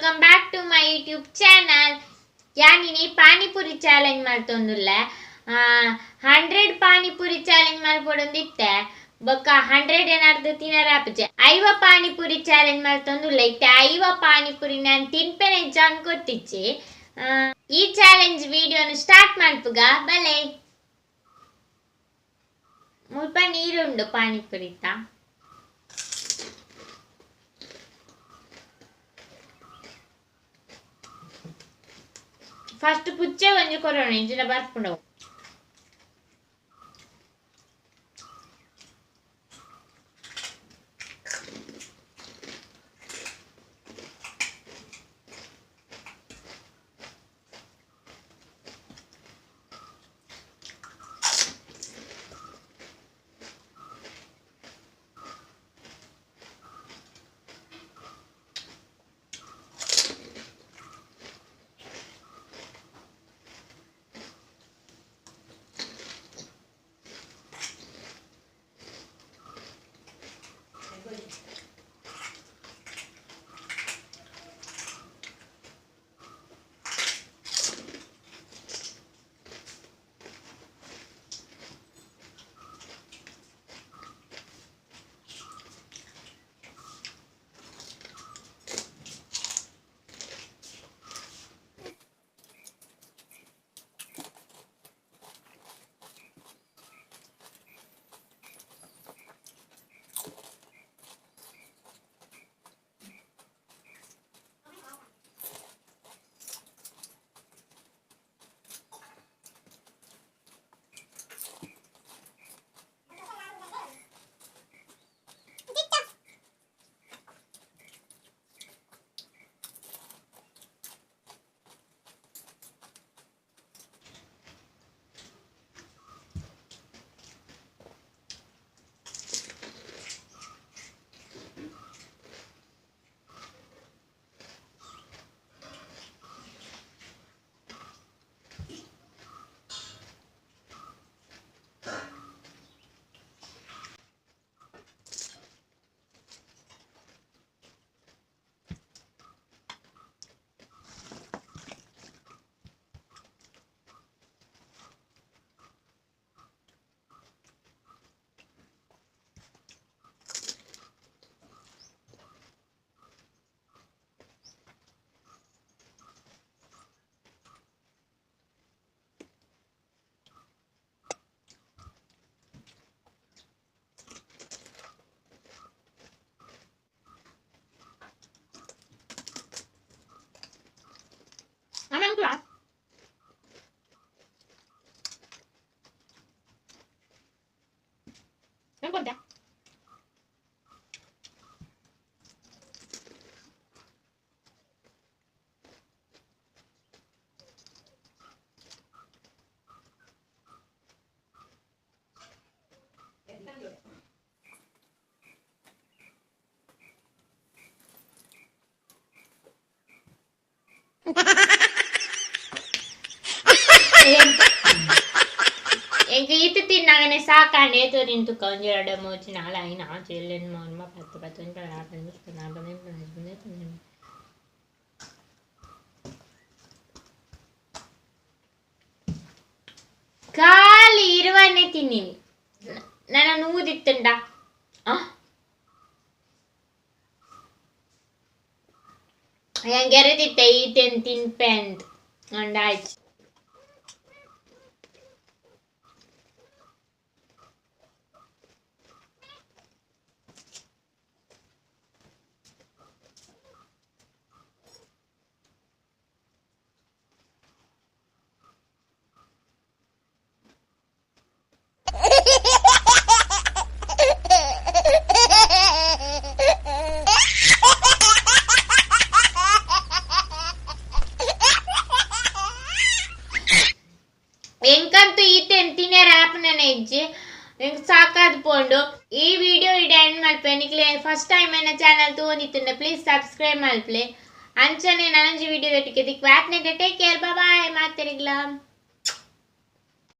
Welcome back to my YouTube channel. ಯಾನಿನಿ pani puri challenge ಮಲ್ತೊಂದುಲ್ಲೆ. 100 panipuri challenge ಮಲ್ಪೊಡೊಂದಿತ್ತೆ. ಬೊಕ್ಕ 100 ಏನಾರ್ದು ತಿನರ ಆಪುಜೆ. 50 pani puri challenge ಮಲ್ತೊಂದುಲ್ಲೆ. ಇತ್ತೆ 50 ಪಾನಿಪುರಿ ನಾನು ತಿನ್ಪೆನೆ John ಗೊತ್ತಿಚ್ಚಿ. ಈ ಚಾಲೆಂಜ್ ವಿಡಿಯೋನು ಸ್ಟಾರ್ಟ್ ಮಲ್ಪುಗ ಬಲೆ. ಮುಲ್ಪ ನೀರುಂಡು ಪಾನಿಪುರಿತ. ಫಸ್ಟ್ ಪುಚ್ಚೆ ಒಂಜಿ ಕೊರೋಣ ಇಂಚಿನ ಬರ್ಪುಂಡು. ಎಂಕ್ ಈತ್ ತಿನ್ನಾಗನೆ ಸಾಕಾಂಡ್. ಏತೋ ತಿಂತುಕ ಒಂಜಿ ಎರಡು ಮೂಜಿ ನಾಲ್ ಐನ್ ಆಜಿ ಏಳ್ ಎಣ್ಮ ಒನ್ಮ ಪತ್ತ್ ಪತ್ತೊಂಜಿ ಪದಿನಾಲ್ ಪದಿಮೂಜಿ ಪದಿನಾಲ್ ಪದಿನೈನ್ ಪದಿನಾಜಿ ಪದಿನೇಳ್ ಪದಿನೆಂಟು. ಖಾಲಿ 20ನೇ ತಿನ್ನಿನಿ. ನನ ನೂದಿತ್ತುಂಡ ಗೆರೆದಿತ್ತೆ ಈತೆನ್ ತಿನ್ಪೆ ಅಂದ್ ಅಂಡ ಆಯ್ತು. ಎಂಕಂತೂ ಈತೆನ್ ತಿನ್ಯರ ಆಪುನನೆ ಇಜ್ಜಿ, ಎಂಕ್ ಸಾಕಾದ್ ಪೋಂಡು. ಈ ವಿಡಿಯೋ ಇಡೆ ಎಂಡ್ ಮಲ್ಪೆ. ನಿಕ್ಲೆ ಫಸ್ಟ್ ಟೈಮ್ ಎನ್ನ ಚಾನಲ್ ತೂವೊಂದಿತ್ತುಂಡ ಪ್ಲೀಸ್ ಸಬ್ಸ್ಕ್ರೈಬ್ ಮಲ್ಪಲೆ. ಅಂಚನೆ ನನೊಂಜಿ ವಿಡಿಯೋ ದೊಟ್ಟಿಗೆ ದಿಕ್ಕು. Take care, bye ಮಾತೆರಿಗ್ಲ.